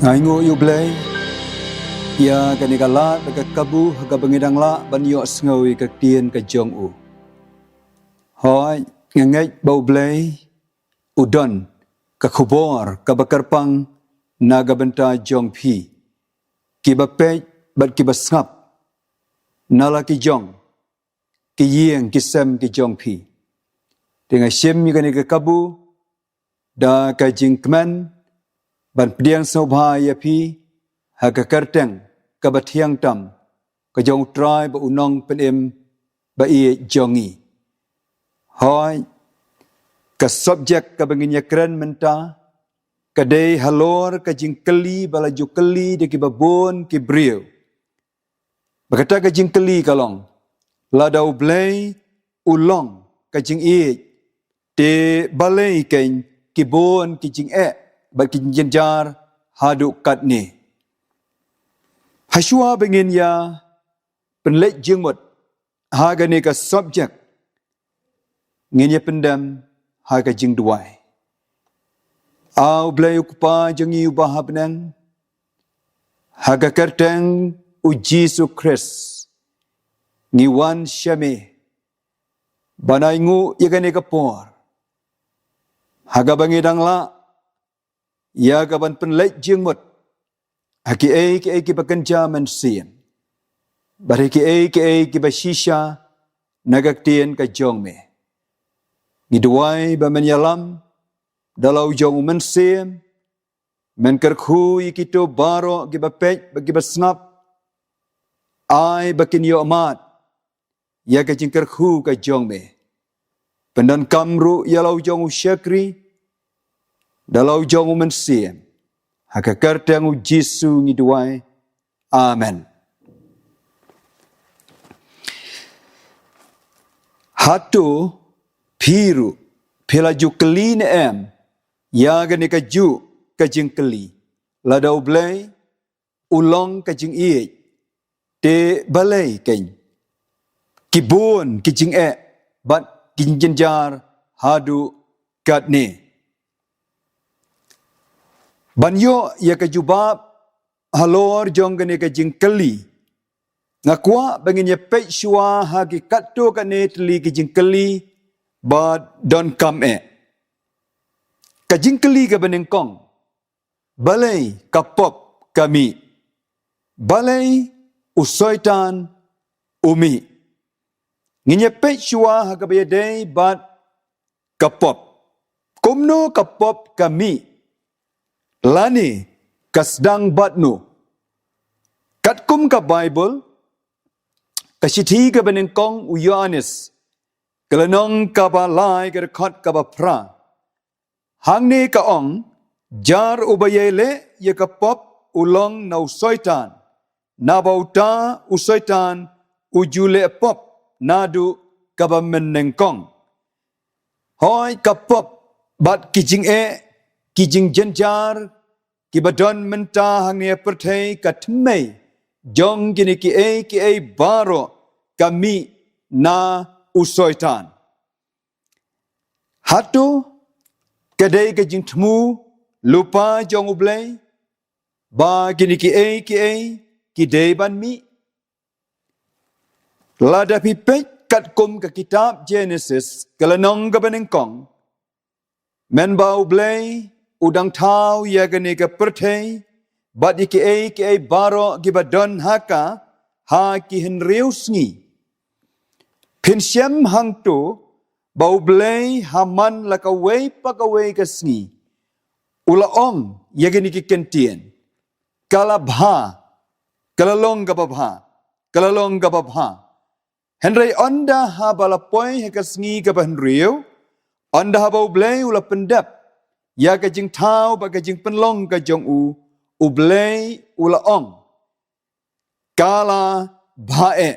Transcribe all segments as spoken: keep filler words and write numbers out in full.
Nga ainguh ïa U Blei ïa kane ka lad bad ka kabu ha kaba ngi dang lah ban ïohsngew ïa ka ktien ka jong u. Hooid, nga ngeit ba U Blei u don ka khubor kaba kyrpang na ka bynta jong phi, kiba peit bad kiba sngap na la ki jong ki ïing ki sem ki jong phi. Te nga shim ïa kane ka kabu da ka jingkmen ban pdiang sngewbha ïa phi ha ka kyrteng kaba thiang tam ka jong U Trai bad U Nongpynim ba ïeit jong ngi. Hooid, ka subject kaba ngin ïakren mynta ka dei halor ka jingkylli ba la ju kylli da kiba bun ki briew. Ba kata ka jingkylli ka long, lada U Blei u long ka jingïeit, te balei keiñ ki bun ki jingeh bad ki jingjynjar haduh katne? Hashwa ba ngin ïa pynleit jingmut ha kane ka subject, ngin ïa pyndem ha ka jingduwai. A U Blei U Kpa jong ngi uba ha bneng, ha ka kyrteng U Jisu Khrist ngi wan sha me ban ainguh ïa kane ka por ha kaba ngi dang lah ïa ka ban pynleit jingmut ha kiei kiei kiba kynja mynsiem bad ha kiei kiei kiba shisha na ka ktien ka jong me. Ngi duwai ba men ïalam da la u jong u Mynsiem, men kyrkhu ïa kito baroh kiba peit bad kiba sngap, ai ba kin ïohmad ïa ka jingkyrkhu ka jong me. Pyndonkam ruh ïa la u jong u shakri da la u jong u Mynsiem. Ha ka kyrteng U Jisu ngi duwai. Amen. Hato phi ruh phi la ju kylli ne em ïa kane kajuh ka jingkylli, lada U Blei u long ka jingïeit, te balei keiñ ki bun ki jingeh bad ki jingjynjar haduh katne? Ban ïoh ïa ka jubab halor jong kane ka jingkylli, nga kwah ba ngin ïa peit shuwa ha ki katto katne tylli ki jingkylli ba donkam eh. Ka jingkylli kaba nyngkong, balei ka pop ka mih? Balei u Soitan u mih? Ngin ïa peit shuwa ha kaba ïadei bad ka pop. Kumno ka pop ka mih? Lane ka sdang bad no? Katkum ka Baibl, ka shithi kaba nyngkong u Ïoannis, ka lynnong kaba lai, ka dkhot kaba phra, hangne ka ong, jar uba ïai leh ïa ka pop u long na u Soitan, naba uta u Soitan u ju leh pop naduh kaba mynnyngkong. Hooid, ka pop bad ki jingeh, ki jingjynjar kiba don mynta hangne ha pyrthei, ka thymmei jong kine kiei kiei baroh ka mih na u Soitan. Hato ka dei ka jingthmu lypa jong U Blei ba kine kiei kiei ki dei ban mih? Lada phi peit katkum ka kitab Jenesis, ka lynnong kaba nyngkong, mynba U Blei u dang thaw ïa kane ka pyrthei bad ïa kiei kiei baroh kiba don ha ka, ha ki hynriew sngi, phin shem hangto ba U Blei ha man la kawei pa kawei ka sngi u la ong ïa kine ki kyntien, ka la bha, ka la long kaba bha, ka la long kaba bha. Hynrei ynda haba la poi ha ka sngi kaba hynriew, ynda haba U Blei u la pyndep ïa ka jingthaw bad ka jingpynlong ka jong u, U Blei u la ong, ka la bha eh.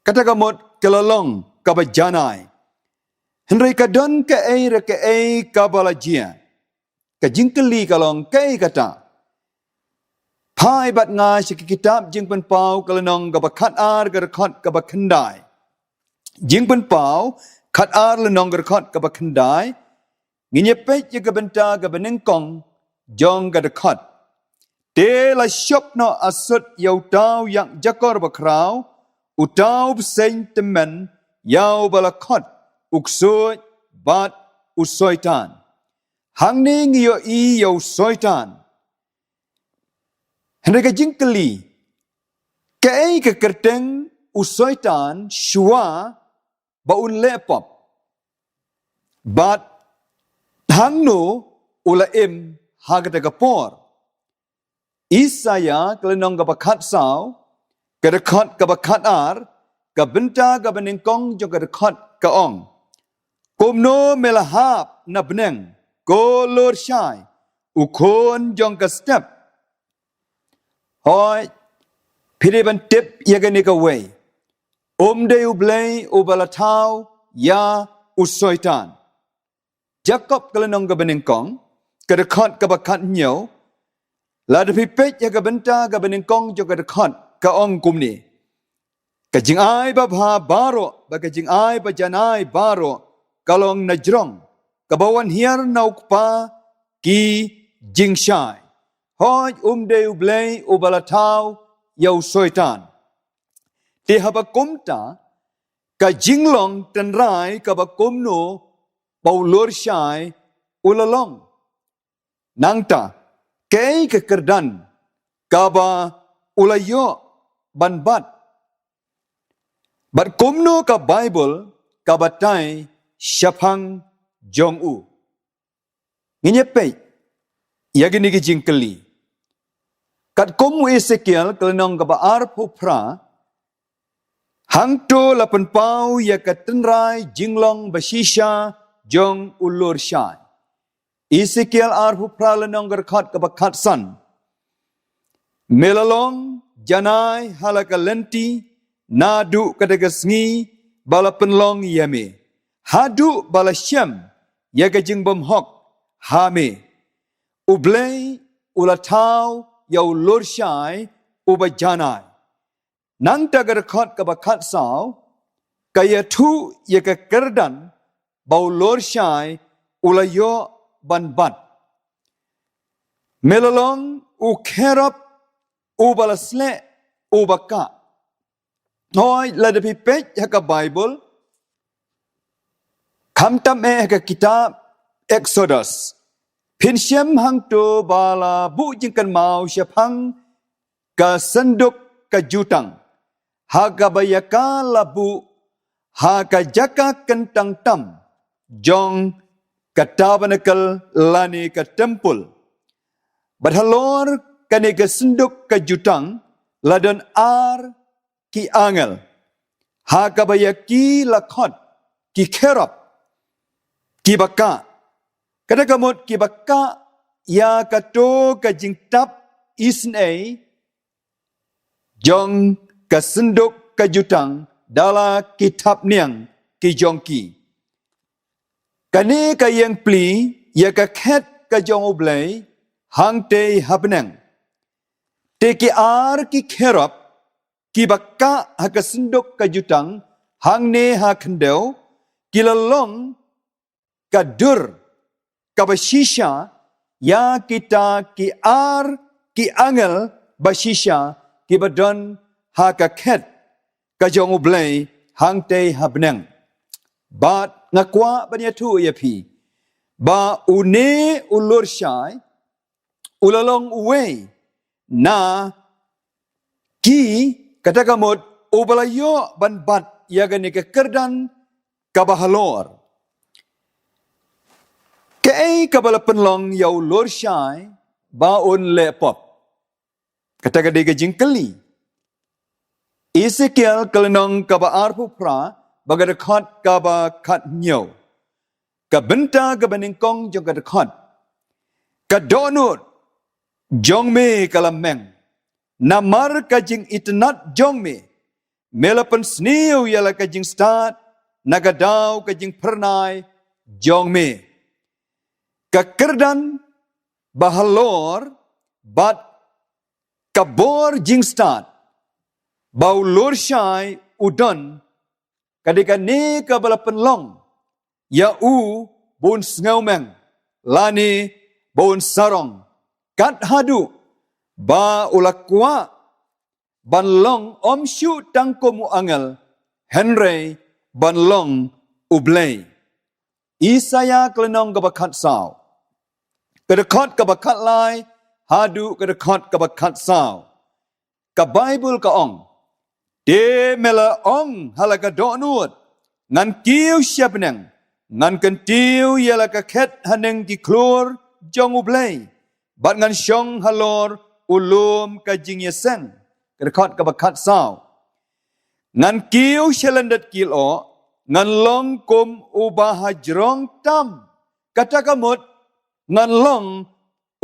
Kata ka mut ka la long kaba janai. Hynrei ka don kaei re kaei kaba la jia. Ka jingkylli ka long, kaei kata? Phai bad nga sha ka kitab Jingpynpaw, ka lynnong kaba khatar, ka dkhot kaba khyndai. Jingpynpaw khatar, lynnong, ka dkhot kaba khyndai. Ngin ïa peit ïa ka bynta kaba nyngkong jong ka dkhot. Te la shop noh a sut ïa uta u ïakjakor bakhraw, uta u bseiñ tymmen ïa uba la khot u ksuid bad u soitan. Hangne ngi ïohi ïa u soitan. Hynrei ka jingkylli, kaei ka kyrteng u soitan shuwa ba un leh pop? Bad hangno u la im ha kata ka por? Isaïah ka lynnong kaba khatsaw, ka dkhot kaba khatar, ka bynta kaba nyngkong jong ka dkhot ka ong: Kumno me la hap na bneng, ko lurshai, u khun jong ka step? Hooid, phi dei ban tip ïa kane kawei. Um dei U Blei uba la thaw ïa u soitan. Jakob ka lynnong kaba nyngkong, ka dkhot kaba khathynñiew, lada phi peit ïa ka bynta kaba nyngkong jong ka dkhot, ka ong kumne: Ka jingai babha baroh bad ka jingai bajanai baroh ka long najrong, kaba wan hiar na u Kpa ki jingshai. Hooid, um dei U Blei uba la thaw ïa u soitan. Te haba kumta, ka jinglong tynrai kaba kumno ba u lurshai u la long? Nangta, kaei ka kyrdan kaba u la ïoh ban bat? Bad kumno ka Baibl ka batai shaphang jong u? Ngin ïa peit ïa kine ki jingkylli. Katkum u Esekiel ka lynnong kaba arphew phra, hangto la pynpaw ïa ka tynrai jinglong ba shisha jong u lurshai. Esekiel arphew phra lynnong ka dkhot kaba khatsan: Me la long janai ha la ka lynti naduh kata ka sngi ba la pynlong ïa me, haduh ba la shem ïa ka jingbymhok ha me. U Blei u la thaw ïa u lurshai uba janai. Nangta ka dkhot kaba khatsaw ka ïathuh ïa ka kyrdan ba u lurshai u la ïoh ban bat: Me la long u kherub uba la sleh, uba kah. Hooid, lada phi peit ha ka Baibl, khamtam eh ha ka kitab Eksodos, phin shem hangto ba la buh jingkynmaw shaphang ka synduk ka jutang, ha kaba ïa ka la buh ha ka jaka kyntang tam jong ka tabernakl lane ka templ. Bad halor kane ka synduk ka jutang la don ar ki angel, ha kaba ïa ki la khot ki kherub kiba kah. Kata ka mut kiba kah ïa kato ka jingtap isynei jong ka synduk ka jutang da la ki thapniang ki jong ki. Kane ka ïeng pli ïa ka khet ka jong U Blei hangtei ha bneng. Te ki ar ki kherub kiba kah ha ka synduk ka jutang hangne ha khyndew, ki la long ka dur kaba shisha ïa kita ki ar ki angel ba shisha kiba don ha ka khet ka jong U Blei hangtei ha bneng. Bad nga kwah ban ïathuh ïa phi ba une u lurshai u la long uwei na ki, kata ka mut, uba la ïoh ban bat ïa kane ka kyrdan kaba halor. Kaei kaba la pynlong ïa u lurshai ba un leh pop? Kata ka dei ka jingkylli. Esekiel ka lynnong kaba arphew phra, bad ka dkhot kaba khathynñiew. Ka bynta kaba nyngkong jong ka dkhot: Ka dohnud jong me ka la meng, namar ka jingitynnad jong me, me la pynsniew ïa la ka jingstad na ka daw ka jingphyrnai jong me. Ka kyrdan ba halor bad ka bor jingstad ba u lurshai u don, ka dei kane kaba la pynlong ïa u ba un sngewmeng lane ba un sarong, kat haduh ba u la kwah ban long ym shuh tang kum u angel, hynrei ban long u Blei. Isaïah ka lynnong kaba khatsaw, ka dkhot kaba khatlai haduh ka dkhot kaba khatsaw. Ka Baibl ka ong, te me la ong ha la ka dohnud, ngan kiew sha bneng, ngan kyntiew ïa la ka khet haneng ki khlur jong u Blei, bad ngan shong halor u lum ka jingïaseng. Ka dkhot kaba khatsaw. Ngan kiew sha lyndet ki lyoh, ngan long kum uba hajrong tam. Kata ka mut, ngan long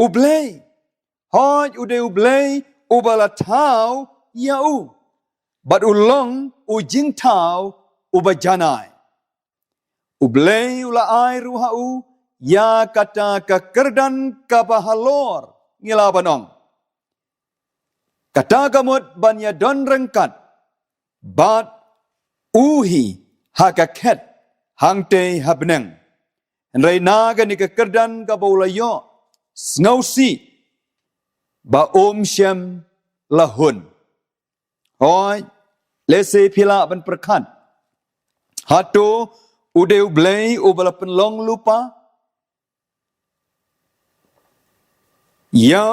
u Blei. Hooid, u dei u Blei uba la thaw ïa u, bad u long u jingthaw uba janai. U Blei u la ai ruh ha u ïa kata ka kyrdan kaba halor, ngi lah ban ong. Kata ka mut ban ïadon ryngkat bad u hi ha ka khet hangtei ha bneng. Hynrei na kane ka kyrdan kaba u la ïoh, sngewsih ba um shym la hun. Hooid, lehse phi lah ban pyrkhat, hato u dei u Blei uba la pynlong lypa ïa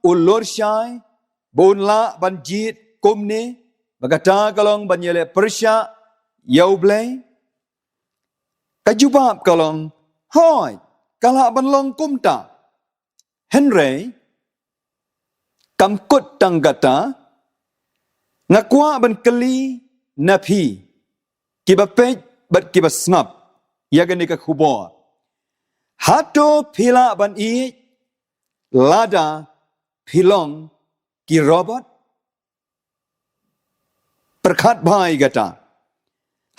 u lurshai ba un lah ban jied kumne, ba kata ka long ban ïaleh pyrshah ïa u Blei? Ka jubab ka long, hooid, ka lah ban long kumta. Hynrei kam kut tang kata, nga kwah ban kylli na phi kiba peit bad kiba sngap ïa kane ka khubor. Hato phi lah ban ïeit lada phi long ki robot? Pyrkhat bha ïa kata.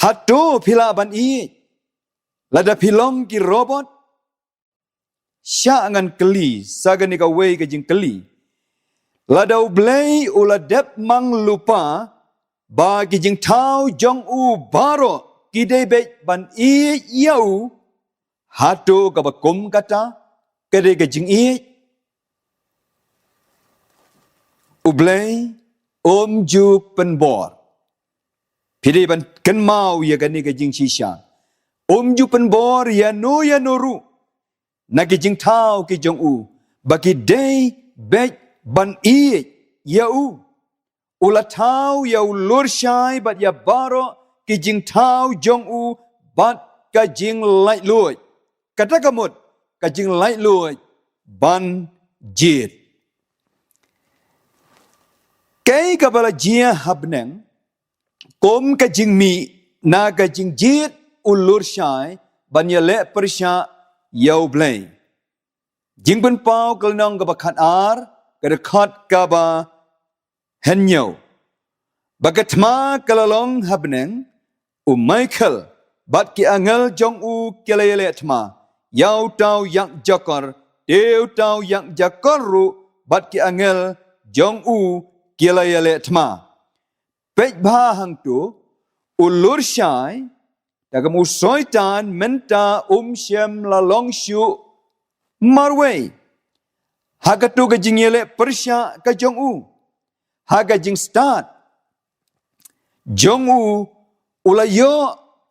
Hato phi lah ban ïeit lada phi long ki robot? Shah ngan kylli sa kane kawei ka jingkylli. Lada u Blei u la dep mang lypa ba ki jingthaw jong u baroh ki dei beit ban ïeit ïa u, hato kaba kum kata ka dei ka jingïeit? U Blei um ju pynbor. Phi dei ban kynmaw ïa kane ka jingshisha. Um ju pynbor ïano ïano ruh na ki jingthaw ki jong u ba ki dei beit ban ïeit ïa u. U la thaw ïa u lurshai bad ïa baroh ki jingthaw jong u bad ka jinglaitluid. Kata ka mut, ka jinglaitluid ban jied. Kaei kaba la jia ha bneng kum ka jingmih na ka jingjied u lurshai ban ïaleh pyrshah ïa u Blei? Jingpynpaw ka lynnong kaba khatar, ka dkhot kaba hynñiew. Ba ka thma ka la long ha bneng, u Michael bad ki angel jong u ki la ïaleh thma ïa uta u ïakjakor, te uta u ïakjakor ruh bad ki angel jong u ki la ïaleh thma. Peit bha hangto, u lurshai, te kum u Soitan mynta um shym la long shuh marwei ha kato ka jingïaleh pyrshah ka jong u. Ha ka jingstad jong u, u la ïoh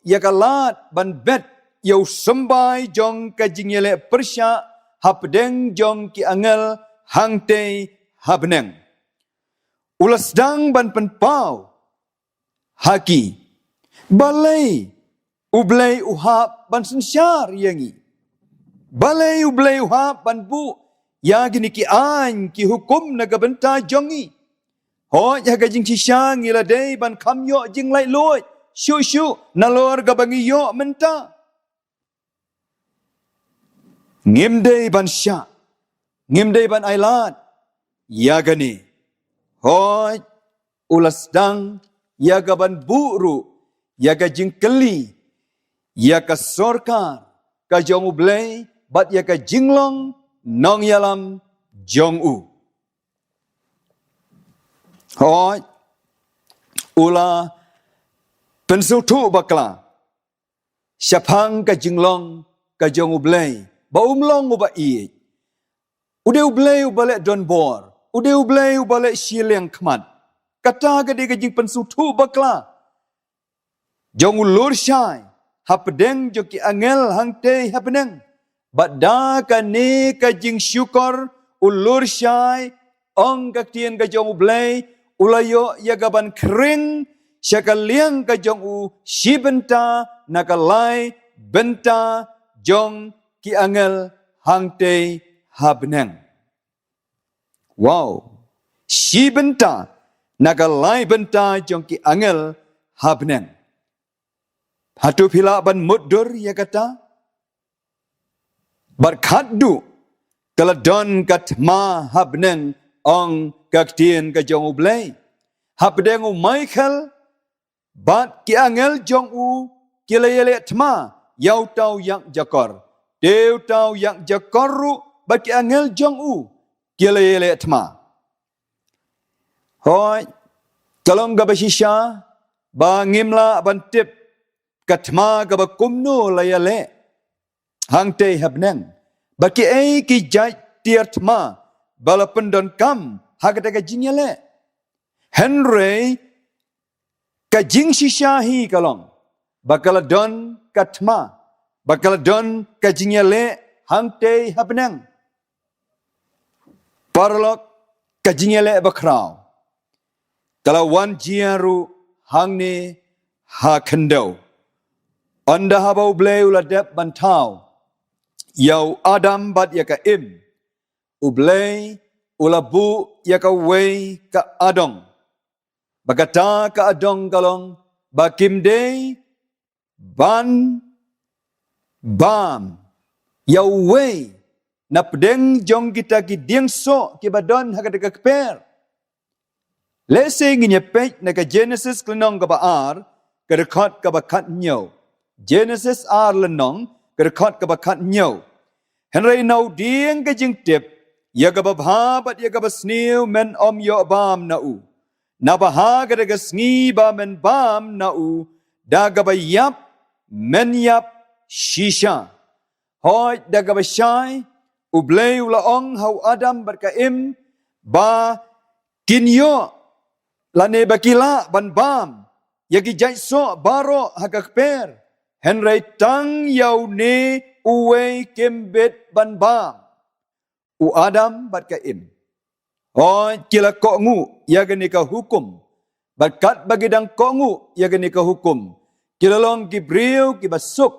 ïa ka lad ban bet ïa u symbai jong ka jingïaleh pyrshah hapdeng jong ki angel hangtei ha bneng. U la sdang ban pynpaw ha ki, balei U Blei u hap ban synshar ïa ngi? Balei U Blei u hap ban buh ïa kine ki aiñ ki hukum na ka bynta jong ngi? Hooid, ha ka jingshisha ngi la dei ban kham ïoh jinglaitluid shuh shuh nalor kaba ngi ïoh mynta. Ngim dei ban shah, ngim dei ban ailad ïa kane. Hooid, u la sdang ïa ka ban buh ruh ïa ka jingkylli ïa ka sorkar ka jong U Blei bad ïa ka jinglong nongïalam jong u. Hooid, u la pynsngewthuh bakla shaphang ka jinglong ka jong U Blei ba um long uba ïeit. U dei U Blei uba leh donbor, u dei U Blei uba leh shiliang khmat. Kata ka dei ka jingpynsngewthuh bakla jong u lurshai hapdeng jong ki angel hangtei ha bneng. Bad da kane ka jingshukor u lurshai, ong ka ktien ka jong U Blei, u la ïoh ïa ka ban khring sha ka liang ka jong u shi bynta na ka lai bynta jong ki angel hangtei ha bneng. Wow. Shi bynta na ka lai bynta jong ki angel ha bneng. Hato phi lah ban mutdur ïa kata? Bad khatduh ka la don ka thma ha bneng, ong ka ktien ka jong U Blei. Hapdeng u Michael bad ki angel jong u ki la ïaleh thma ïa uta u yak jakor. Te uta u yak jakor ruh bad ki angel jong u ki la ïaleh thma. Hooid, ka long kaba shisha ba ngim lah ban tip ka thma kaba kumno la ïaleh hangtei ha bneng, ba kiei ki jait tiar thma ba la pyndonkam ha kata ka jingïaleh. Hynrei ka jingshisha hi ka long ba ka la don ka thma, ba ka la don ka jingïaleh hangtei ha bneng. Paralok, ka jingïaleh bakhraw ka la wan jia ruh hangne ha khyndew. Ynda haba U Blei u la dep ban thaw ïa u Adam bad ïa ka Im, U Blei u la buh ïa kawei ka adong. Ba kata ka adong ka long ba kim dei ban bam ïa uwei na pdeng jong kita ki dieng soh kiba don ha kata ka kper. Lehse ngin ïa peit na ka Genesis ka lynnong kaba ar, ka dkhot kaba khathynñiew. Genesis ar lynnong, ka dkhot kaba khathynñiew. Hynrei na u dieng ka jingtip, ïa kaba bha bad ïa kaba sniew men ym ïoh bam na u. Naba ha kata ka sngi ba men bam na u, da kaba ïap men ïap shisha. Hooid, da kaba shai, U Blei u la ong ha u Adam bad ka Im ba kin ïoh lane ba ki lah ban bam ïa ki jait soh baroh ha ka kper. Hynrei tang ïa une uwei kim bit ban bam. U Adam bad ka Im, hooid, ki la kohnguh ïa kane ka hukum. Bad katba ki dang kohnguh ïa kane ka hukum, ki la long ki briew kiba suk,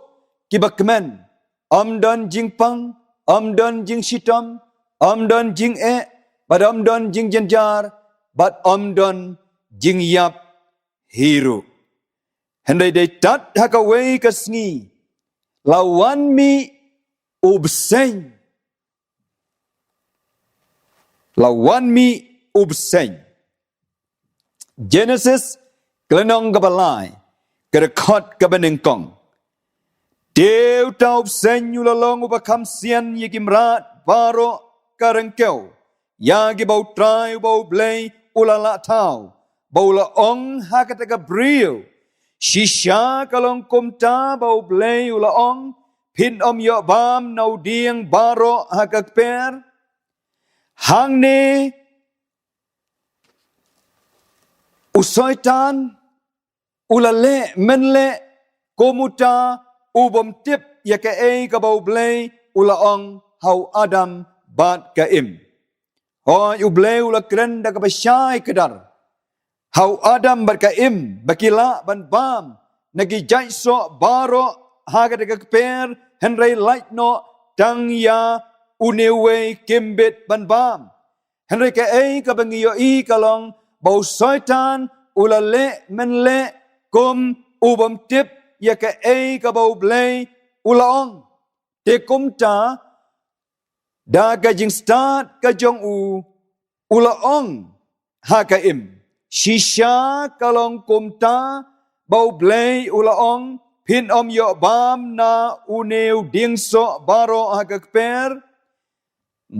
kiba kmen. Ym don jingpang, ym don jingshitom, ym don jingeh, bad ym don jingjynjar, bad ym don jingïap hi ruh. Hynrei dei tad ha kawei ka sngi la wan mih u bseiñ. La wan mih u bseiñ. Genesis ka lynnong kaba lai, ka dkhot kaba nyngkong. Te uta u bseiñ u la long uba kham sian ïa ki mrad baroh ka ryngkew, ïa kiba U Trai uba U Blei u la lah thaw. Ba u la ong ha kata ka briew, shisha ka long kumta ba U Blei u la ong, phin ym ïoh bam na u dieng baroh ha ka kper. Hangne u Soitan u la leh mynleh kum uta u bym tip ïa kaei kaba U Blei u la ong ha u Adam bad ka Im. Hooid, U Blei u la kren da kaba shai kdar ha u Adam bad ka Im ba ki lah ban bam na ki jait soh baroh ha kata ka kper, hynrei lait noh tang ïa une uwei kim bit ban bam. Hynrei kaei kaba ngi ïohi ka long ba u Soitan u la leh mynleh kum u bym tip ïa kaei kaba U Blei u la ong. Te kumta, da ka jingstad ka jong u, u la ong ha ka Im, shisha ka long kumta ba U Blei u la ong, phin ym ïoh bam na une u dieng soh baroh ha ka kper.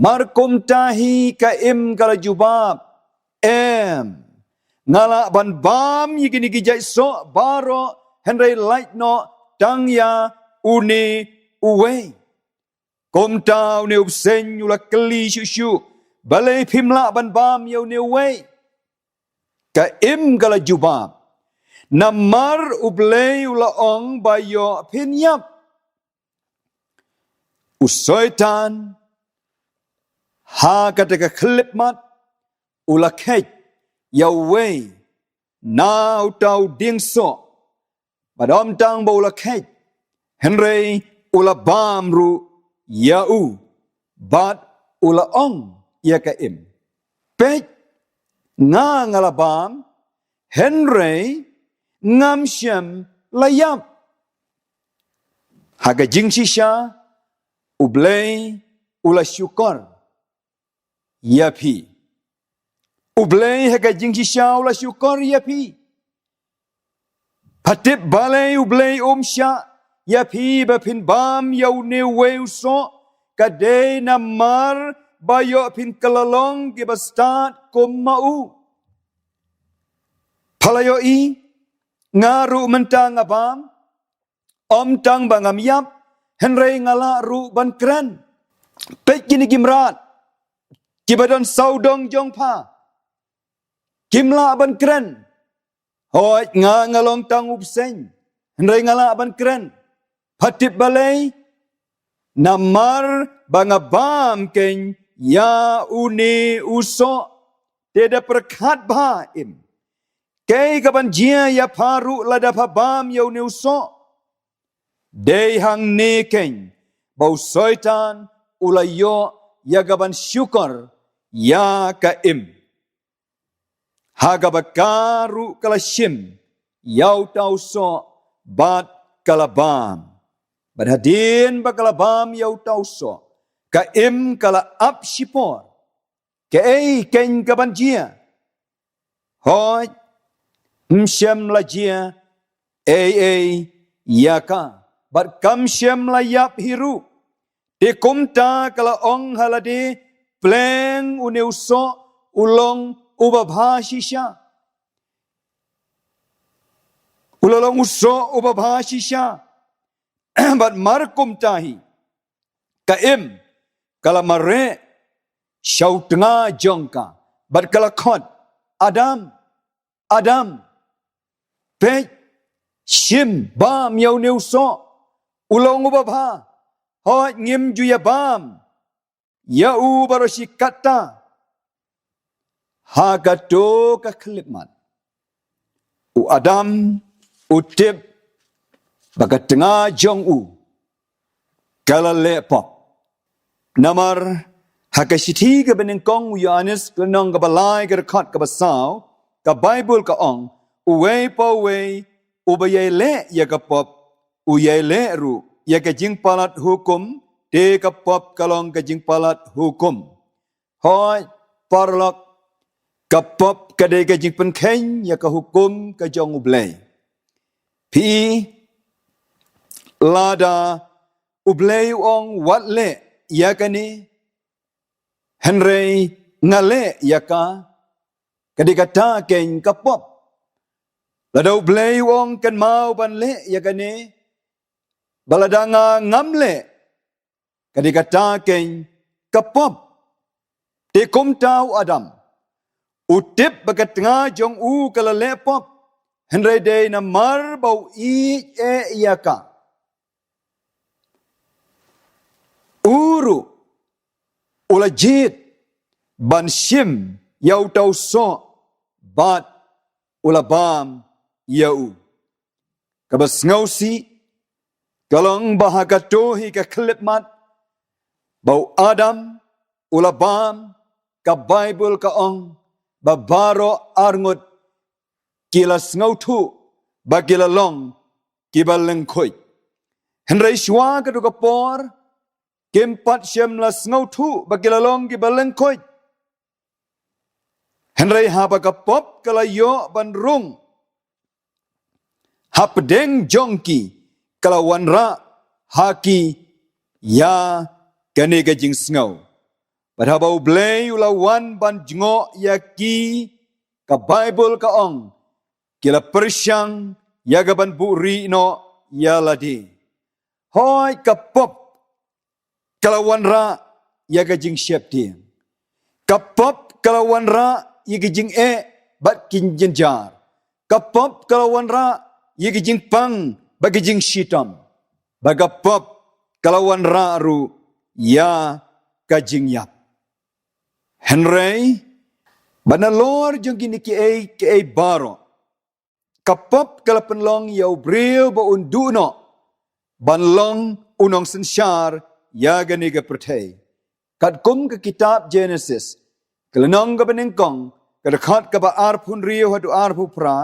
Mar kumta hi, ka Im ka la jubab, em, nga lah ban bam ïa kine ki jait soh baroh, hynrei lait noh tang ïa une uwei. Kumta une u bseiñ u la kylli shuh shuh Balei phim lah ban bam ïa une uwei? Ka Im ka la jubab, namar U Blei u la ong ba ïoh phin ïap. U Soitan, ha kata ka khyllipmat, u la kheit ïa uwei na uta u dieng soh. Bad ym tang ba u la kheit, hynrei u la bam ruh ïa u, bad u la ong ïa ka Im, peit, nga nga la bam, hynrei ngam shym la ïap. Ha ka jingshisha, U Blei u la shukor ïa phi. U Blei ha ka jingshisha u la shukor ïa phi. Pha tip balei U Blei um shah ïa phi ba phin bam ïa une uwei u soh? Ka dei namar ba ïoh phin kylla long kiba stad kum ma u. Pha la ïohi, nga ruh mynta nga bam, ym tang ba ngam ïap, hynrei nga lah ruh ban kren. Peit kine ki mrad, kiba don sawdong jong pha, kim lah ban kren. Hooid, nga nga long tang u bseiñ, hynrei nga lah ban kren. Pha tip balei? Namar ba nga bam keiñ ïa une u soh. Te da pyrkhat bha Im, kaei kaban jia ïa pha ruh lada pha bam ïa une u soh? Dei hangne keiñ ba u Soitan u la ïoh ïa kaban shukor ïa ka Im. Ha kaba ka ruh ka la shim ïa uta u soh bad ka la bam. Bad hadien ba ka la bam ïa uta u soh, ka Im ka la ap shipor. Kaei keiñ kaban jia? Hooid, ym shym la jia ei ei ïa ka, bad kam shym la ïap hi ruh. Te kumta ka la ong ha lade, pleng une u soh u long uba bha shisha. U la long u soh uba bha shisha. Bad mar kumta hi, ka Im ka la mareh sha u tnga jong ka, bad ka la khot, Adam, Adam, peit, shim, bam ïa une u soh, u long uba bha. Hooid, ngim ju ïa bam ïa u baroh shi katta. Ha kato ka khyllipmat, u Adam u tip ba ka tnga jong u ka la leh pop. Namar ha ka shithi kaba nyngkong u Ïoannis, ka lynnong kaba lai, ka dkhot kaba saw, ka Baibl ka ong, uwei pa uwei uba ïai leh ïa ka pop, u ïai leh ruh ïa ka jingpalat hukum, te ka pop ka long ka jingpalat hukum. Hooid, paralok, ka pop ka dei ka jingpynkheiñ ïa ka hukum ka jong U Blei. Phi, lada U Blei u ong wat leh ïa kane, hynrei nga leh ïa ka, ka dei kata keiñ ka pop. Lada U Blei u ong kynmaw ban leh ïa kane, bad lada nga ngam leh, ka dei kata keiñ ka pop. Te kumta u Adam u tip ba ka tnga jong u ka la leh pop, hynrei dei namar ba u ïeit eh ïa ka, u ruh u la jied ban shim ïa uta u soh bad u la bam ïa u. Kaba sngewsih ka long ba ha kato hi ka khyllipmat ba u Adam u la bam, ka Baibl ka ong ba baroh arngut ki la sngewthuh ba ki la long kiba lyngkhuid. Hynrei shuwa kato ka por, kim pat shym la sngewthuh ba ki la long kiba lyngkhuid. Hynrei haba ka pop ka la ïoh ban rung hapdeng jong ki, ka la wanrah ha ki ïa kane ka jingsngew. Bad haba U Blei u la wan ban jngoh ïa ki, ka Baibl ka ong, ki la pyrshang ïa ka ban buhrieh noh ïa lade. Hooid, ka pop ka la wanrah ïa ka jingsheptieng. Ka pop ka la wanrah ïa ki jingeh bad ki jynjar. Ka pop ka la wanrah ïa ki jingpang bad ki jingshitom. Bad ka pop ka la wanrah ruh ïa ka jingïap. Hynrei, bad nalor jong kine kiei kiei baroh, ka pop ka la pynlong ïa u briew ba un duh noh ban long u nongsynshar ïa kane ka pyrthei. Katkum ka kitab Genesis, ka lynnong kaba nyngkong, ka dkhot kaba arphew hynriew haduh arphew phra,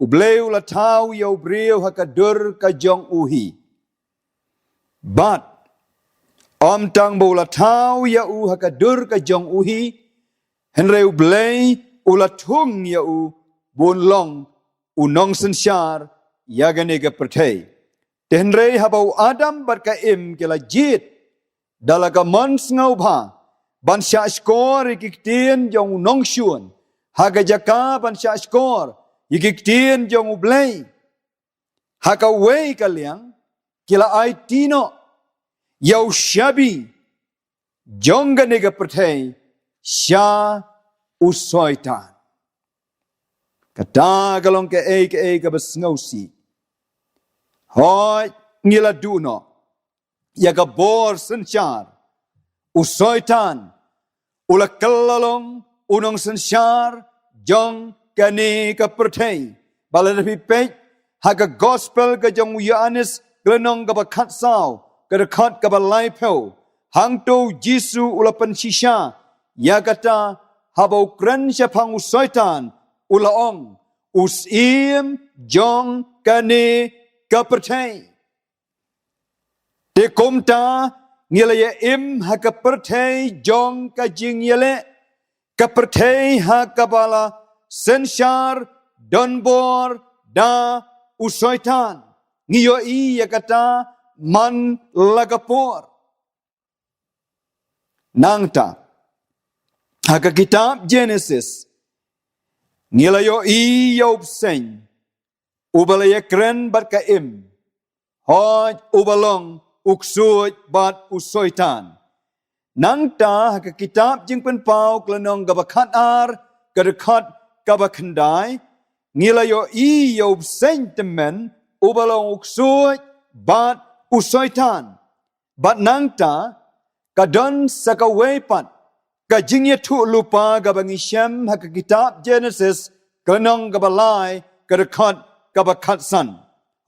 U Blei u la thaw ïa u briew ha ka dur ka jong u hi. Bad ym tang ba u la thaw ïa u ha ka dur ka jong u hi, hynrei U Blei u la thung ïa u ba un long u nongsynshar ïa kane ka pyrthei. Te hynrei haba u Adam bad ka Im ki la jied da la ka mon sngewbha ban shah shkor ïa ki ktien jong u nongshun ha ka jaka ban shah shkor ïa ki ktien jong U Blei, ha kawei ka liang ki la aiti noh ïa u shabi jong kane ka pyrthei sha u Soitan. Kata ka long kaei kaei kaba sngewsih. Hooid, ngi la duh noh ïa ka bor synshar. U Soitan u la kylla long u nongsynshar jong kane ka pyrthei. Ba lada phi peit ha ka gospel ka jong u Ïoannis, ka lynnong kaba khatsaw, ka dkhot kaba laiphew, hangto u Jisu u la pynshisha ïa kata haba u kren shaphang u Soitan, u la ong, u syiem jong kane ka pyrthei. Te kumta ngi la ïa im ha ka pyrthei jong ka jingïaleh, ka pyrthei ha kaba la synshar donbor da u Soitan. Ngi ïohi ïa kata man la ka por. Nangta, ha ka kitab Genesis, ngi la ïohi ïa u bseiñ uba la ïakren bad ka Im, hooid, uba long u ksuid bad u Soitan. Nangta ha ka kitab Jingpynpaw ka lynnong kaba khatar, ka dkhot kaba khyndai, ngi la ïohi ïa u bseiñ tymmen uba long u ksuid bad u Soitan. Bad nangta ka don sa kawei pat ka jingïathuhlypa kaba ngi shem ha ka kitab Genesis, ka lynnong kaba lai, ka dkhot kaba khatsan.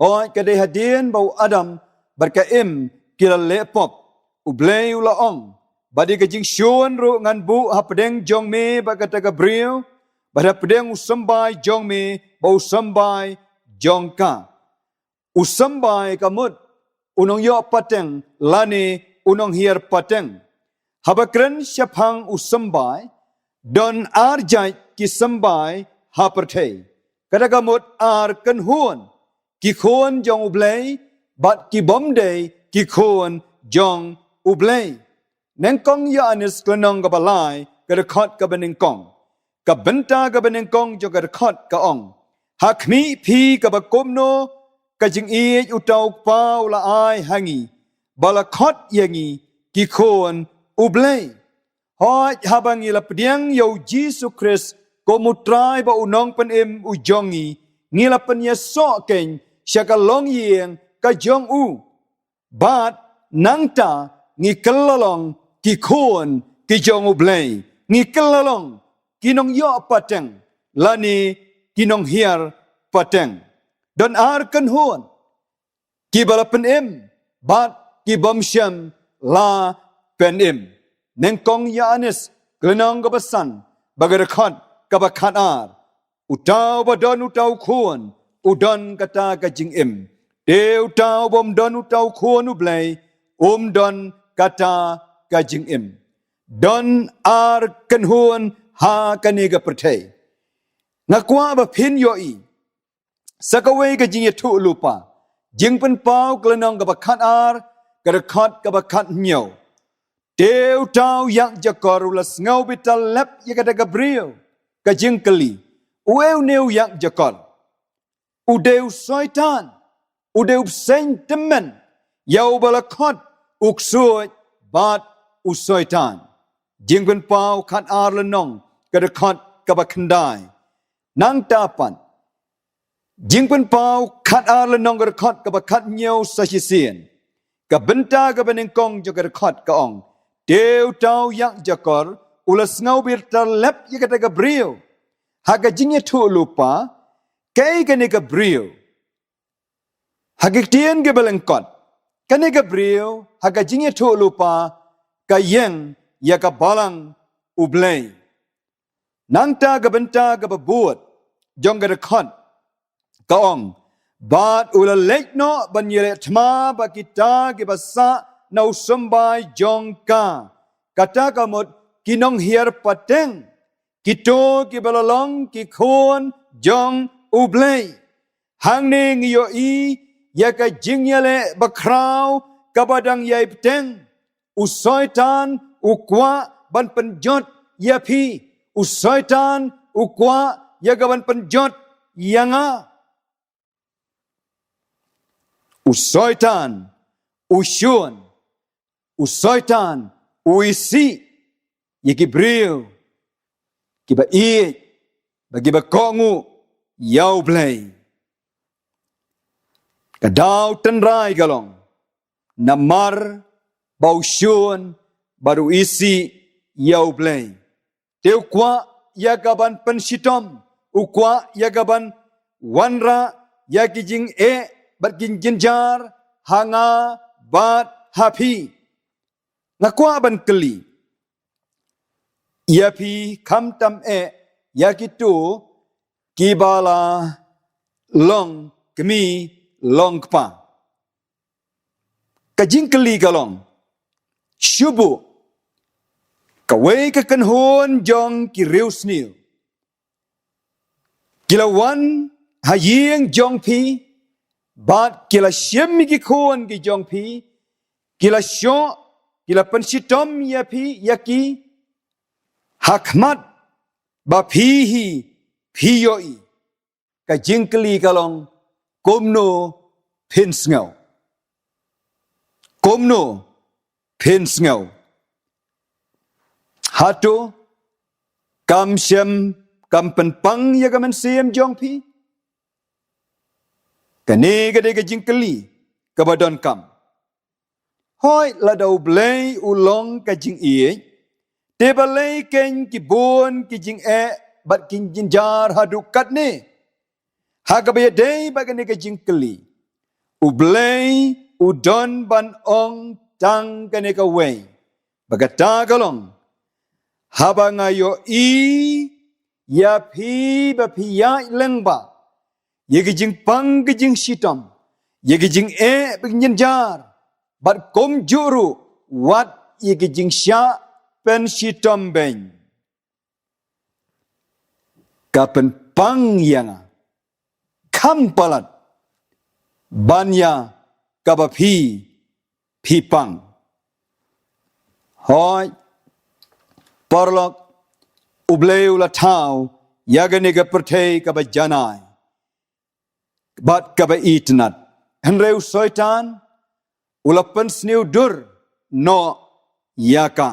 Hooid, ka dei hadien ba u Adam bad ka Im ki la leh pop, U Blei u la ong, bad ïa ka jingshun ruh ngan buh hapdeng jong me bad kata ka briew, bad hapdeng u symbai jong me bad u symbai jong ka. U symbai ka mut u nongïoh pateng lane u nonghiar pateng. Haba kren shaphang u symbai, don ar jait ki symbai ha pyrthei. Kata ka mut ar kynhun, ki khun jong U Blei bad ki bym dei ki khun jong U Blei. Nyngkong Ïoannis ka lynnong kaba lai, ka dkhot kaba nyngkong. Ka bynta kaba nyngkong jong ka dkhot ka ong, ha khmih phi kaba kumno ka jingïeit uta u Kpa u la ai ha ngi, ba la khot ïa ngi ki khun U Blei. Hooid, haba ngi la pdiang ïa u Jisu Khrist kum u Trai bad u Nongpynim u jong ngi, ngi la pynïasoh keiñ sha ka longïing ka jong u. Bad nangta ngi kylla long ki khun ki jong U Blei. Ngi kylla long ki nongïoh pateng lane ki nonghiar pateng. Don ar kynhun, kiba la pynim bad ki bym shym la pynim. Nyngkong Ïoannis ka lynnong kaba san, bad ka dkhot kaba khatar. Uta uba don uta u khun u don kata ka jingim. Te uta u bym don uta u khun U Blei um don kata ka jingim. Don ar kynhun ha kane ka pyrthei. Nga kwah ba phin ïohi sa kawei ka jingïathuhlypa. Jingpynpaw ka lynnong kaba khatar, ka dkhot kaba khathynñiew. Te uta u ïakjakor u la sngew beit lep ïa kata ka briew. Ka jingkylli, uei une u ïakjakor? U dei u Soitan, u dei u bseiñ tymmen, ïa uba la khot u ksuid bad u Soitan. Jingpynpaw khat ar lynnong ka dkhot kaba khyndai. Nangta pat, Jingpynpaw khat ar lynnong ka dkhot kaba khat hynñiew sa shisien. Ka bynta kaba nyngkong jong ka dkhot ka ong, te uta u ïakjakor u la sngewbha tyrlep ïa kata ka briew. Ha ka jingïathuhlypa, kaei kane ka briew? Ha ki ktien kiba lyngkot, kane ka briew ha ka jingïathuhlypa ka ïeng ïa ka balang U Blei. Nangta ka bynta kaba bud jong ka dkhot ka ong, bad u la leit noh ban ïaleh thma bad kita kiba sah na u symbai jong ka, kata ka mut ki nonghiar pateng, kito kiba la long ki khun jong U Blei. Hangne ngi ïohi ïa ka jingïaleh bakhraw kaba dang ïai bteng. U Soitan u kwah ban pynjot ïa phi. U Soitan u kwah ïa ka ban pynjot ïa nga. U Soitan u shun, u Soitan u isih ïa ki briew kiba ïeit bad kiba kohnguh ïa U Blei. Ka daw tynrai ka long namar ba u shun bad u isih ïa U Blei. Te u kwah ïa ka ban pynshitom, u kwah ïa ka ban wanrah ïa ki jingeh bad ki jynjar ha nga bad ha phi. Nga kwah ban kylli ïa phi, khamtam eh ïa kito kiba la long kmie long kpa. Ka jingkylli ka long, shu buh kawei ka kynhun jong ki riewsniew ki la wan ha ïing jong phi, bad ki la shim ïa ki khun ki jong phi, ki la shoh, ki la pynshitom ïa phi, ïa ki, ha khmat ba phi hi phi ïohi. Ka jingkylli ka long, kumno phin sngew? Kumno phin sngew? Hato kam shym kam pynpang ïa ka mynsiem jong phi? Kane ka dei ka jingkylli kaba donkam. Hooid, lada U Blei u long ka jingïeit, te balei kein ki bun ki jingeh bad ki jynjar haduh katne? Ha kaba ïadei bad kane ka jingkylli, U Blei u don ban ong tang kane kawei, ba kata ka long, haba nga ïohi ïa phi ba phi ïaid lyngba ïa ki jingpang ki jingshitom, ïa ki jingeh ba ki jynjar, bad kumjuh ruh wat ïa ki jingshah pynshitom beiñ, ka pynpang ïa nga, kham palat ban ïa kaba phi phi pang. Hooid, paralok, U Blei u la thaw ïa kane ka pyrthei kaba janai bad kaba itynnad. Hynrei u Soitan u la pynsniew dur noh ïa ka.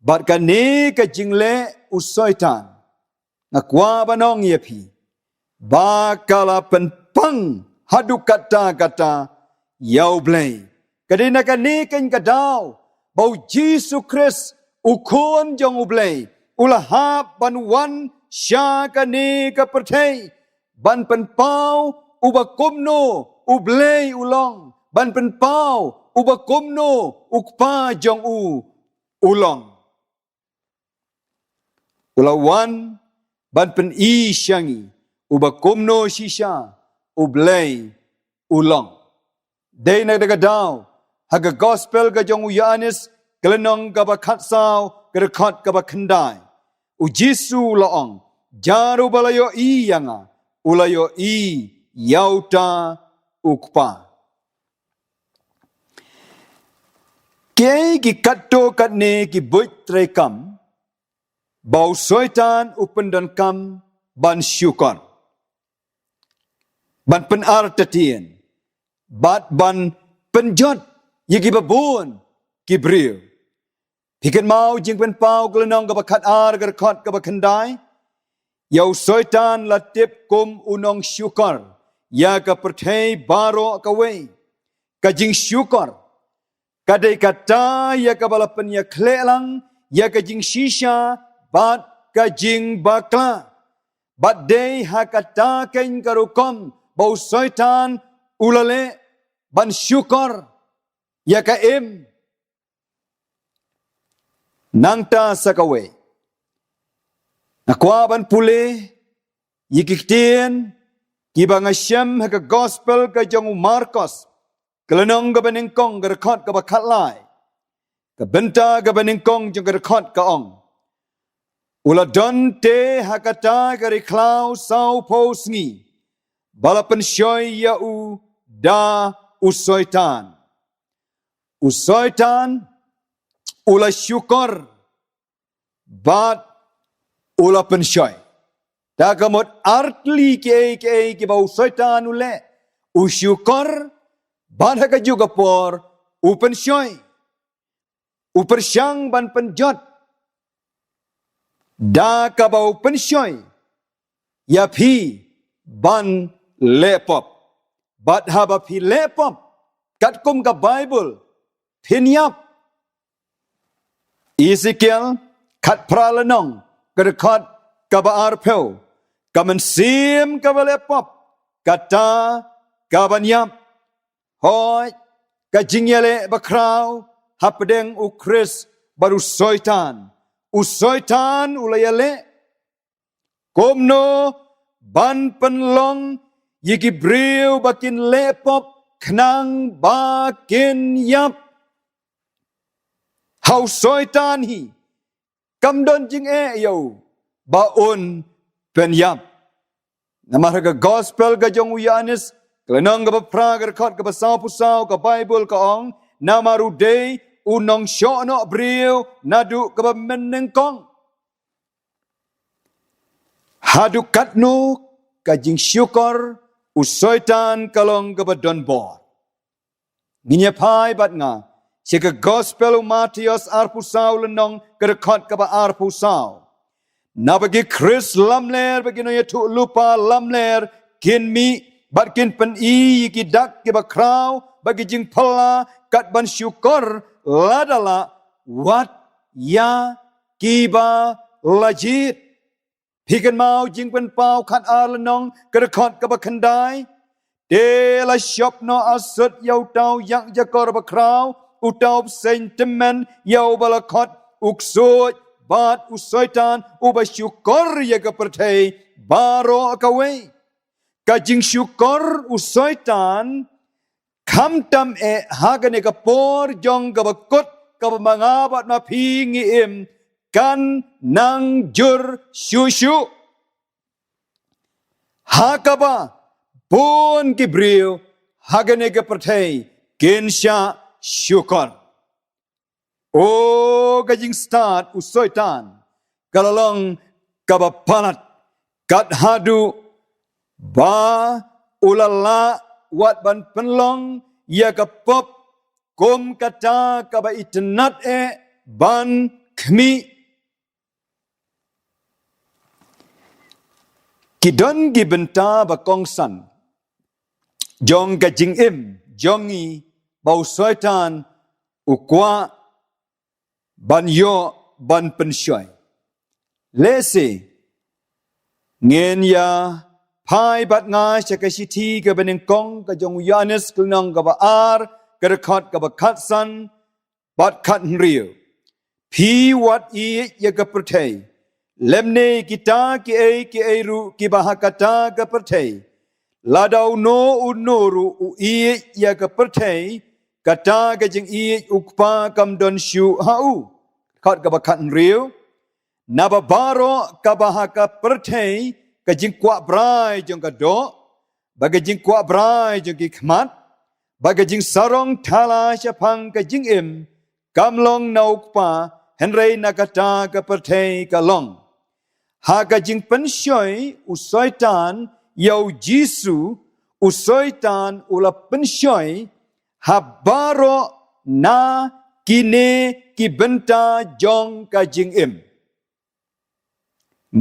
Bad kane ka jingleh u Soitan, nga kwah ban ong ïa phi ba ka la pynpang haduh katta katta ïa U Blei. Ka dei na kane kein ka daw ba U Jisu Khrist, u Khun jong U Blei, u la hap ban wan sha kane ka pyrthei ban pynpaw uba kumno U Blei u long, ban pynpaw uba kumno U Kpa jong u u long. U la wan ban pyni sha ngi uba kumno shisha U Blei u long. Dei na kata ka daw, ha ka Gospel ka jong u Ïoannis, ka lynnong kaba khatsaw, ka dkhot kaba khyndai, U Jisu u la ong, jar uba la ïohi ïa nga, u la ïohi ïa uta U Kpa. Kiei ki katto katne ki buit treikam ba u Soitan u pyndonkam ban shukor, ban pynartatien, bad ban pynjot ïa kiba bun ki briew? Phi kynmaw Jingpynpaw ka lynnong kaba khat ar ka dkhot kaba khyndai. Ïa u Soitan la tip kum u nongshukor ïa ka pyrthei baroh kawei. Ka jingshukor ka dei kata ïa kaba la pynïakhleh lang ïa ka jingshisha bad ka jingbakla. Bad dei ha kata keiñ ka rukom ba u Soitan u la leh ban shukor ïa ka im. Nangta sa kawei, nga kwah ban pule ïa ki ktien kiba nga shem ha ka gospel ka jong u Markos, ka lynnong kaba nyngkong ka dkhot kaba khatlai. Ka bynta kaba nyngkong jong ka dkhot ka ong: U la don te ha kata ka ri khlaw sawphew sngi ba la pynshoi ïa u da u Soitan. U Soitan u la shukor bad u la pynshoi. Da ka mut artylli kiei kiei kiba u Soitan u leh, u shukor bad ha kajuh ka por u pynshoi. U pyrshang ban pynjot da kaba u pynshoi ïa phi ban leh pop. Bad haba phi leh pop, katkum ka Baibl, phin ïap. Ezekiel khatphra lynnong ka dkhot kaba arphew: Ka mynsiem kaba leh pop, kata kaban ïap. Hooid, ka jingïaleh bakhraw hapdeng u Khrist bad u Soitan. U Soitan u la ïaleh kumno ban pynlong ïa ki briew ba kin leh pop khnang ba kin ïap. Ha u Soitan hi kam don jingeh ïa u ba un pynïap. Namar ha ka gospel ka jong u Ïoannis, ka lynnong kaba phra ka dkhot kaba sawphew saw, ka Baibl ka ong: Namar u dei u nongshohnoh briew naduh kaba mynnyngkong. Haduh katno ka jingshukor u Soitan ka long kaba don bor. Ngin ïa phai bad nga sha ka gospel u Mathaios arphew saw lynnong ka dkhot kaba arphew saw: Naba ki Khrist lamler bad ki nongïathuhlypa lamler kin mih bad kin pyni ïa ki dak kiba khraw bad ki jingphylla kat ban shukor, lada lah wat ïa kiba la jied. Phi kynmaw Jingpynpaw khatar lynnong ka dkhot kaba khyndai: Te la shop noh asut ïa uta u ïakjakor bakhraw, uta u bseiñ tymmen ïa uba la khot u Ksuid bad u Soitan, uba shukor ïa ka pyrthei baroh kawei. Ka jingshukor u Soitan khamtam eh ha kane ka por jong kaba kut kaba ma nga bad ma phi ngi im, kan nang jur shuh shuh. Ha kaba bun ki briew ha kane ka pyrthei kin shah shukor. O, ka jingstad u Soitan ka la long kaba palat, kat haduh ba u la lah wat ban pynlong ïa ka pop kum kata kaba itynnad eh ban khmih. Ki don ki bynta ba kongsan jong ka jingim jong ngi ba u Soitan u kwah ban ïoh ban pynshoi. Lehse ngin ïa phai bad nga sha ka shithi kaba nyngkong ka jong u Ïoannis, ka lynnong kaba ar, ka dkhot kaba khatsan bad khathynriew: Phi wat ïeit ïa ka pyrthei lymne kita kiei kiei ruh kiba ha kata ka pyrthei. Lada uno uno ruh u ïeit ïa ka pyrthei, kata ka jingïeit u Kpa kam don shuh ha u. Dkhot kaba khathynriew: Naba baroh kaba ha ka pyrthei, ka jingkwah brai jong ka doh, bad ka jingkwah brai jong ki khmat, bad ka jingsarong thala shaphang ka jingim, kam long na u Kpa, hynrei na kata ka pyrthei ka long. Ha ka jingpynshoi u Soitan ïa u Jisu, u Soitan u la pynshoi ha baroh na kine ki bynta jong ka jingim.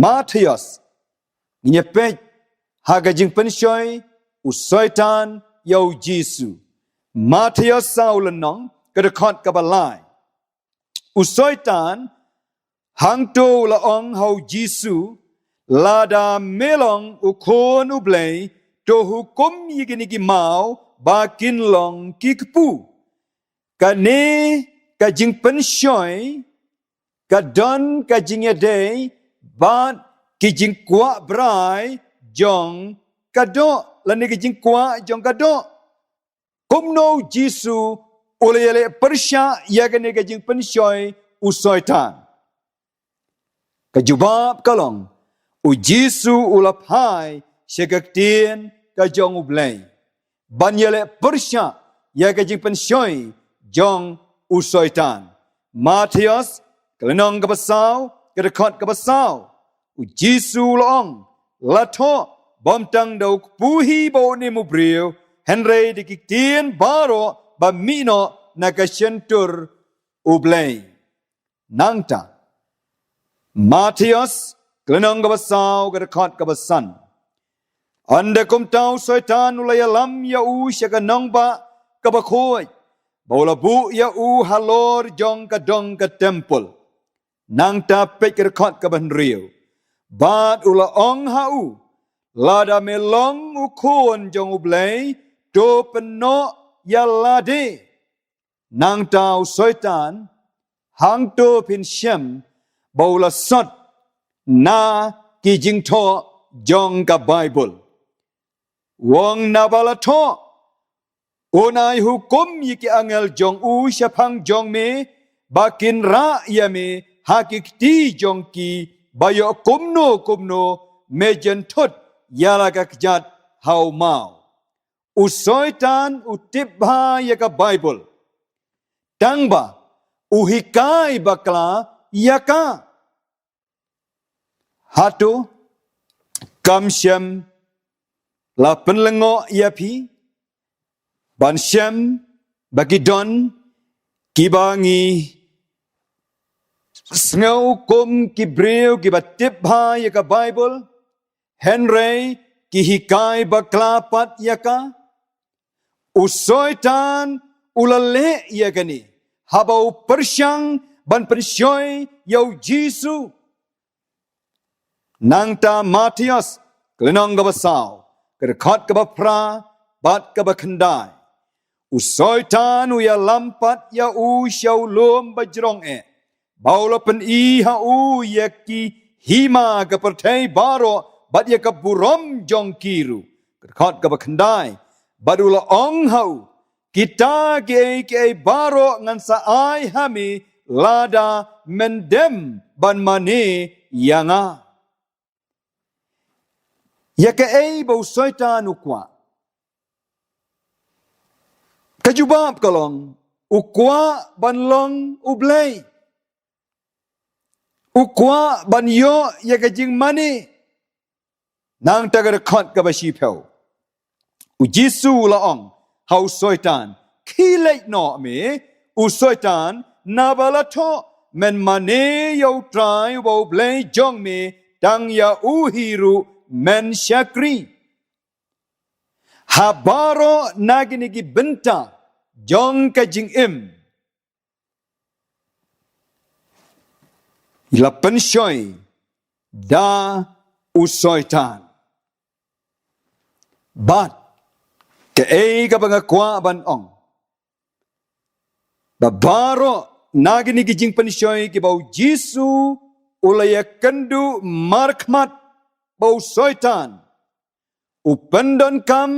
Mathaios, ngi peit ha ka jingpynshoi u Soitan ïa u Jisu. Mathaios saw lynnong, ka dkhot kaba lai. U Soitan hangto u la ong ha u Jisu, lada me long u Khun u Blei, to hukum ïa kine ki maw ba kin long ki kpu. Kane ka jingpynshoi ka don ka jingïadei bad ki jingkwah brai jong ka doh, lane ki jingkwah jong ka doh. Kumno u Jisu u la ïaleh pyrshah ïa kane ka jingpynshoi u Soitan? Ka jubab ka long, u Jisu u la phai sha ka ktien ka jong U Blei ban ïaleh pyrshah ïa ka jingpynshoi jong u Soitan. Mathaios, ka lynnong kaba saw, ka dkhot kaba saw. U Jisu u la ong, la thoh, bym tang da u kpu hi ba un im u briew, hynrei da ki ktien baroh ba mih noh na ka shyntur U Blei. Nangta, Mathaios, ka lynnong kaba saw, ka dkhot kaba san. Ynda kumta u Soitan u la ïalam ïa u sha ka nongbah kaba khuid, ba u la buh ïa u halor jong ka dong ka templ. Nangta peit ka dkhot kaba hynriew. Bad u la ong ha u, lada me long u Khun jong U Blei, to pynnoh ïa lade. Nangta u Soitan hangto phin shem ba u la sot na ki jingthoh jong ka Baibl. U ong, naba la thoh, un ai hukum ïa ki angel jong u shaphang jong me, ba kin rah ïa me ha ki kti jong ki, ba ïoh kumno kumno me jynthut ïa la ka kjat ha u maw. U Soitan u tip bha ïa ka Baibl, tangba u hikai bakla ïa ka. Hato kam shym la pynlyngngoh ïa phi ban shem ba ki don kiba ngi sngew kum ki briew kiba tip bha ïa ka Baibl, hynrei ki hikai bakla pat ïa ka? U Soitan u la leh ïa kane haba u pyrshang ban pynshoi ïa u Jisu. Nangta Mathaios, ka lynnong kaba saw, ka dkhot kaba phra bad kaba khyndai. U Soitan u ïalam pat ïa u sha u lum bajrong eh, ba u la pyni ha u ïa ki hima ka pyrthei baroh bad ïa ka burom jong ki ruh. Ka dkhot kaba khyndai. Bad u la ong ha u, kita kiei kiei baroh ngan sa ai ha me lada men dem ban mane ïa nga. Ïa kaei ba u Soitan u kwah? Ka jubab ka long, u kwah ban long U Blei. U kwah ban ïoh ïa ka jingmane. Nangta ka dkhot kaba shiphew. U Jisu u la ong ha u Soitan, khie leit noh me, u Soitan, naba la thoh, men mane ïa U Trai uba U Blei jong me, tang ïa u hi ruh men shakri. Ha baroh na kine ki bynta jong ka jingim, la pynshoi da u Soitan. Bad kaei kaba nga kwah ban ong, ba baroh na kine ki jingpynshoi kiba u Jisu u la ïakynduh markhmat bad u Soitan, u pyndonkam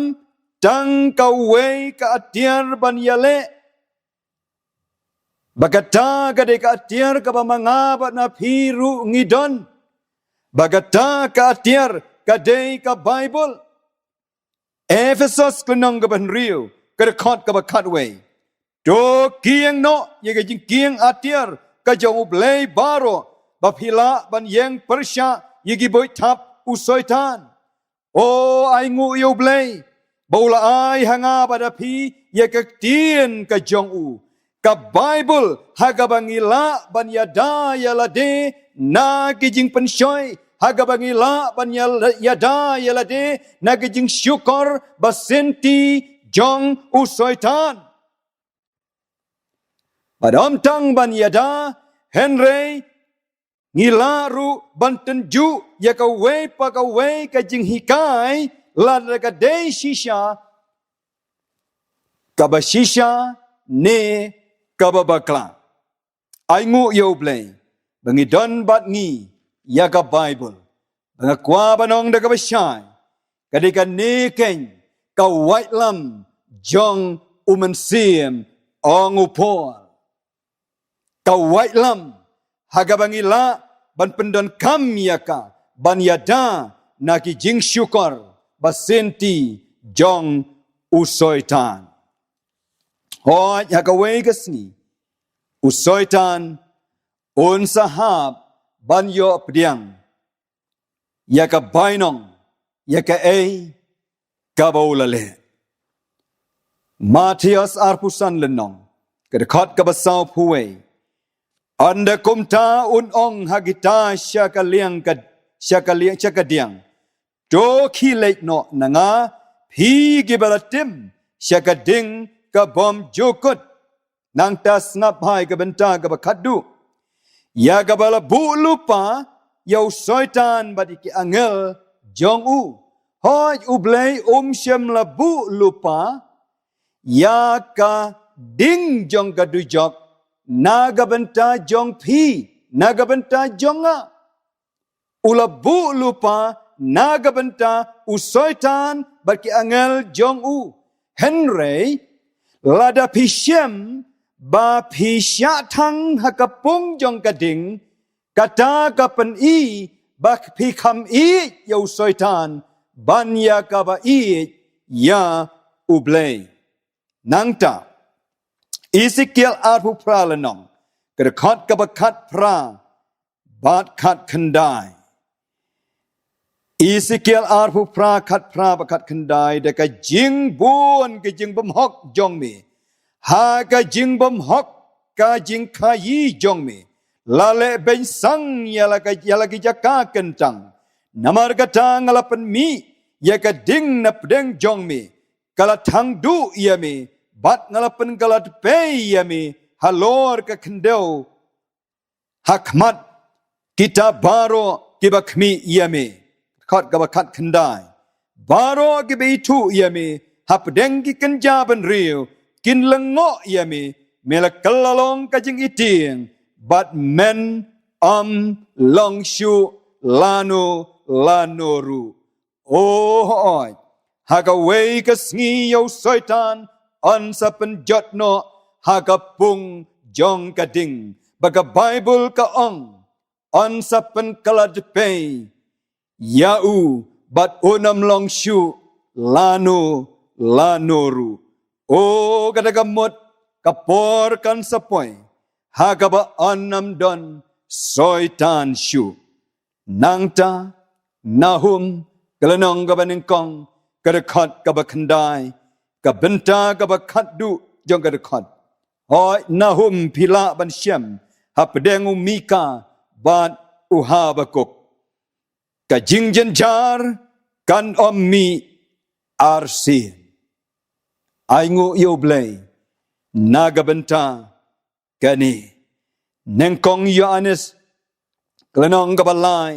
tang kawei ka atiar ban ïaleh. Ba kata ka dei ka atiar kaba ma nga bad ma phi ruh ngi don. Ba kata ka atiar ka dei ka Baibl. Ephesos ka lynnong kaba hynriew, ka dkhot kaba khatwei. To kieng noh ïa ka jingkieng atiar ka jong U Blei baroh, ba phi lah ban ïeng pyrshah ïa ki buit thap u Soitan. O, ai nguh ïa U Blei ba u la ai ha nga bad ha phi ïa ka ktien ka jong u. ka Baibl ha kaba ngi lah ban ïada ïa lade na ki jingpynshoi, ha kaba ngi lah ban ïa-, ïada ïa lade na ki jingshukor ba shisien jong u Soitan. Bad ym tang ban ïada, hynrei ngi lah ruh ban tynjuh ïa kawei pa kawei ka jinghikai, lada ka dei shisha, kaba shisha ne kaba bakla. Ai nguh ïa U Blei ba ngi don bad ngi ïa ka Baibl. Ba nga kwah ban ong da kaba shai, ka dei kane keiñ ka waitlam jong u Mynsiem, ong u Paul. Ka waitlam ha kaba ngi lah ban pyndonkam ïa ka ban ïada na ki jingshukor ba shisien jong u Soitan. Hooid, ha kawei ka sngi u Soitan un sa hap ban ïoh pdiang ïa ka bainong ïa kaei kaba u la leh. Mathaios arphew san lynnong, ka dkhot kaba sawphew wei. Ynda kumta un ong ha kita sha ka liang ka, sha ka liang, sha ka diang, to khie leit noh na nga, phi kiba la tim sha ka ding ka bymjukut. Nangta sngap bha ïa ka bynta kaba khatduh, ïa kaba la buh lypa ïa u Soitan bad ïa ki angel jong u. Hooid, U Blei um shym la buh lypa ïa ka ding jong ka dujok na ka bynta jong phi, na ka bynta jong nga. U la buh lypa na ka bynta u Soitan bad ki angel jong u. Hynrei lada phi shem ba phi shah thang ha ka pung jong ka ding, kata ka pyni ba phi kham ïeit ïa u Soitan ban ïa kaba ïeit ïa U Blei. Nangta Esekiel arphew phra lynnong, ka dkhot kaba khatphra bad khatkhyndai. Esekiel arphew phra, khatphra bad khatkhyndai. Da ka jingbun ka jingbymhok jong me, ha ka jingbymhok ka jingkhaii jong me, la leh beiñ sang ïa la ka, ïa la ki jaka kyntang. Namar kata nga la pynmih ïa ka ding na pdeng jong me, ka la thang duh ïa me, bad nga la pynkylla dpei ïa me halor ka khyndew ha khmat kita baroh kiba khmih ïa me. Dkhot kaba khatkhyndai. Baroh kiba ithuh ïa me hapdeng ki kynja bynriew kin lyngngoh ïa me, me la kylla long ka jingitieng, bad men ym long shuh lano lano ruh. O hooid, ha kawei ka sngi ïa u Soitan yn sa pynjot noh ha ka pung jong ka ding, ba ka Baibl ka ong, yn sa pynkylla dpei ïa u, bad un ym long shuh lano lano ruh. O, kata ka mut ka por kan sa poi ha kaba yn ym don Soitan shuh. Nangta Nahum ka lynnong kaba nyngkong, ka dkhot kaba khyndai, ka bynta kaba khatduh jong ka dkhot. Hooid, Nahum, phi lah ban shem hapdeng u Mika bad u Habakuk. Ka jingjynjar kan ym mih arsien. Ai nguh ïa U Blei na ka bynta kane. Nyngkong Ïoannis ka lynnong kaba lai,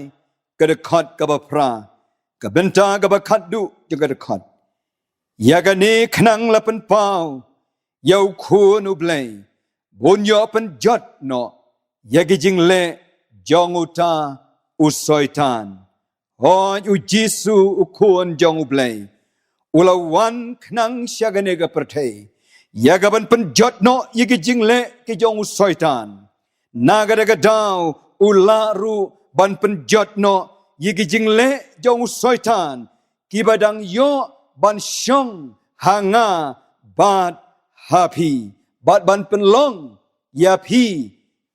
ka dkhot kaba phra, ka bynta kaba khatduh jong ka dkhot. Ïa kane khnang la pynpaw ïa u Khun U Blei, ba un ïoh pynjot noh ïa ki jingleh jong uta u Soitan. Hooid, u Jisu u Khun jong U Blei u la wan khnang sha kane ka pyrthei ïa kaban pynjot noh ïa ki jingleh ki jong u Soitan. Na kata ka daw u lah ruh ban pynjot noh ïa ki jingleh jong u Soitan, kiba dang ïoh ban shong ha nga bad ha phi, bad ban pynlong ïa phi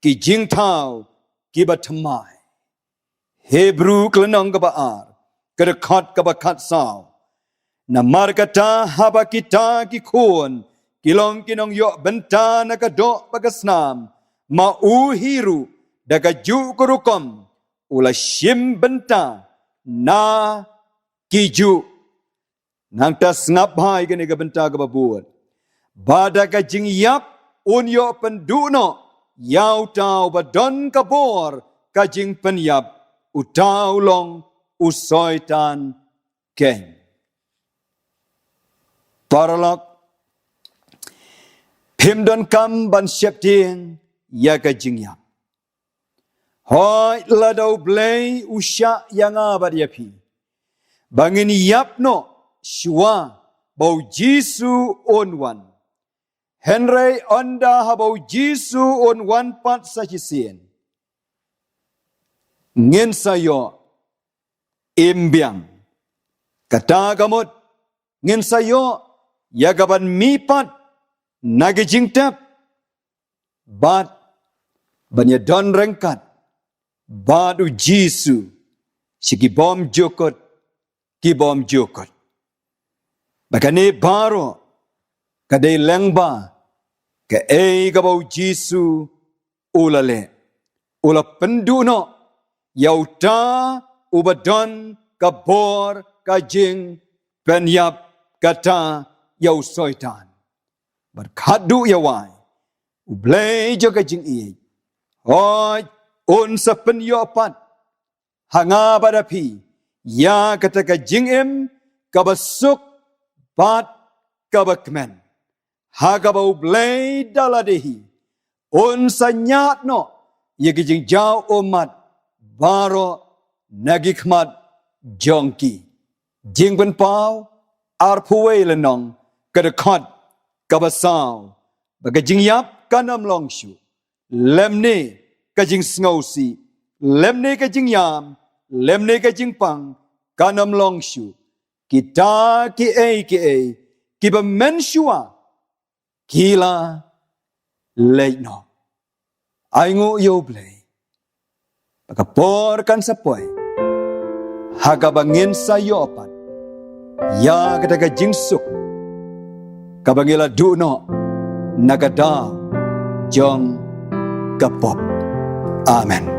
ki jingthaw kiba thymmai. Hebru ka lynnong kaba ar, ka dkhot kaba khatsaw. Namar kata haba kita ki khun ki long ki nongïoh bynta na ka doh bad ka snam, ma u hi ruh da kajuh ka rukom u la shim bynta na kijuh. Nangta sngap bha ïa kane ka bynta kaba bud. Ba da ka jingïap un ïoh pynduh noh ïa uta uba don ka bor ka jingpynïap, uta u long u Soitan keiñ. Paralok, phim donkam ban sheptieng ïa ka jingïap. Hooid, lada U Blei u shah ïa nga bad ïa phi ba ngin ïap noh shuwa ba U Jisu un wan. Hynrei ynda haba U Jisu un wan pat sa shisien, ngin sa ïoh im biang. Kata ka mut, ngin sa ïoh ïa ka ban mih pat na ki jingtep bad ban ïadon ryngkat bad U Jisu sha ki bymjukut ki bymjukut. Ba kane baroh ka dei lyngba kaei kaba U Jisu u la leh. U la pynduh noh ïa uta uba don ka bor ka jingpynïap, kata ïa u Soitan. Bad khadduh ïa wai, U Blei jong ka jingïeit, hooid, un sa pynïoh pat ha nga bad ha phi ïa kata ka jingim kaba suk bad kaba kmen, ha kaba U Blei da lade hi un sa ñiad noh ïa ki jingjaw ummat baroh na ki khmat jong ki. Jingpynpaw arphew wei lynnong, ka dkhot kaba saw, ba ka jingïap kan ym long shuh, lymne ka jingsngewsih, lymne ka jingïam, lymne ka jingpang kan ym long shuh. Kita kiei kiei kiba mynshuwa ki la leit noh. Ainguh ïa U Blei ba ka por kan sa poi ha kaba ngin sa ïoh pat ïa kata ka jingsuk kaba ngi la duh noh na ka daw jong ka pop. Amen.